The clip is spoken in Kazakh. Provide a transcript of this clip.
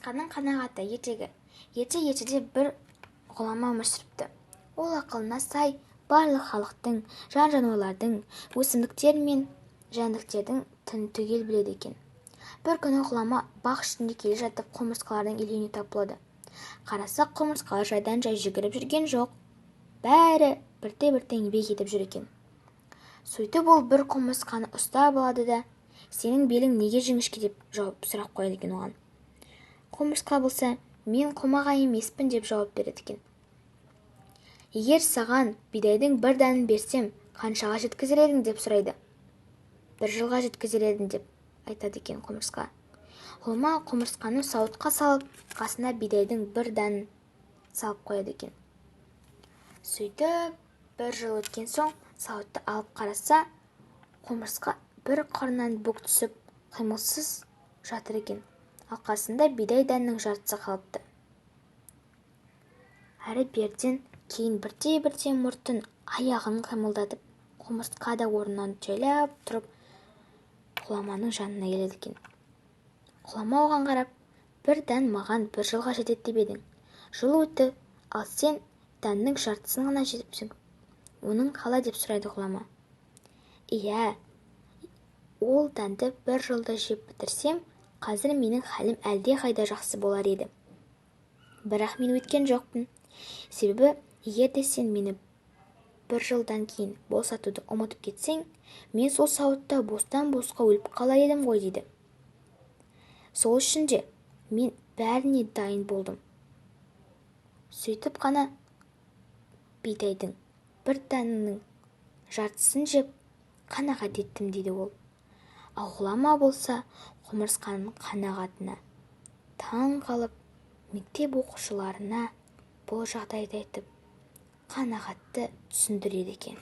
Құмырсқаның қанағаты ертегі. Ерте-ертеде бір ғұлама өмір сүріпті. Ол ақылына сай барлық халықтың, жан-жануарлардың, өсімдіктер мен жәндіктердің тілін түгел біледі екен. Бір күні ғұлама бақ ішінде келе жатып, құмырсқалардың илеуіне тап болады. Қараса, құмырсқалар жайдан-жай жүгіріп жүрген жоқ. Бәрі бірте-бірте еңбек етіп жүр екен. Сөйтіп ол бір құмырсқаны ұстап алады да, «Сенің белің неге жіңішке?» деп жауап сұрақ қояды екен оған. Құмырсқа болса, «Мен қомағай емеспін», – деп жауап береді екен. «Егер саған бидайдың бір дәнін берсем, қаншаға жеткізер едің?» – деп сұрайды. «Бір жылға жеткізер едім», – деп айтады екен құмырсқа. Ғұлама құмырсқаны сауытқа салып, қасына бидайдың бір дәнін салып қояды екен. Сөйтіп бір жыл өткен соң сауытты алып қараса, құмырсқа бір қырынан бүк түсіп, қимылсыз жатыр екен, ал қасында бидай дәнінің жартысы қалыпты. Әрі-беріден кейін бірте-бірте мұртын, аяғын қимылдатып, құмырсқа да орнынан жайлап тұрып, ғұламаның жанына келеді екен. Ғұлама оған қарап: «Бір дән маған бір жылға жетеді деп едің. Жыл өтті, ал сен дәннің жартысын ғана жепсің. Оның қалай?» – деп сұрайды ғұлама. «Иә, ол дәнді бір жылда жеп бітірсем, қазір менің халім әлдеқайда жақсы болар еді. Бірақ мен өйткен жоқпын. Себебі егер де сен мені бір жылдан кейін босатуды ұмытып кетсең, мен сол сауытта бостан-босқа өліп қалар едім ғой», – дейді. «Сол үшін де мен бәріне дайын болдым. Сөйтіп қана бидайдың бір дәнінің жартысын жеп, қанағат еттім», – дейді ол. Ал ғұлама болса, құмырсқаның қанағатына таң қалып, мектеп оқушыларына бұл жағдайды айтып, қанағатты түсіндіреді екен.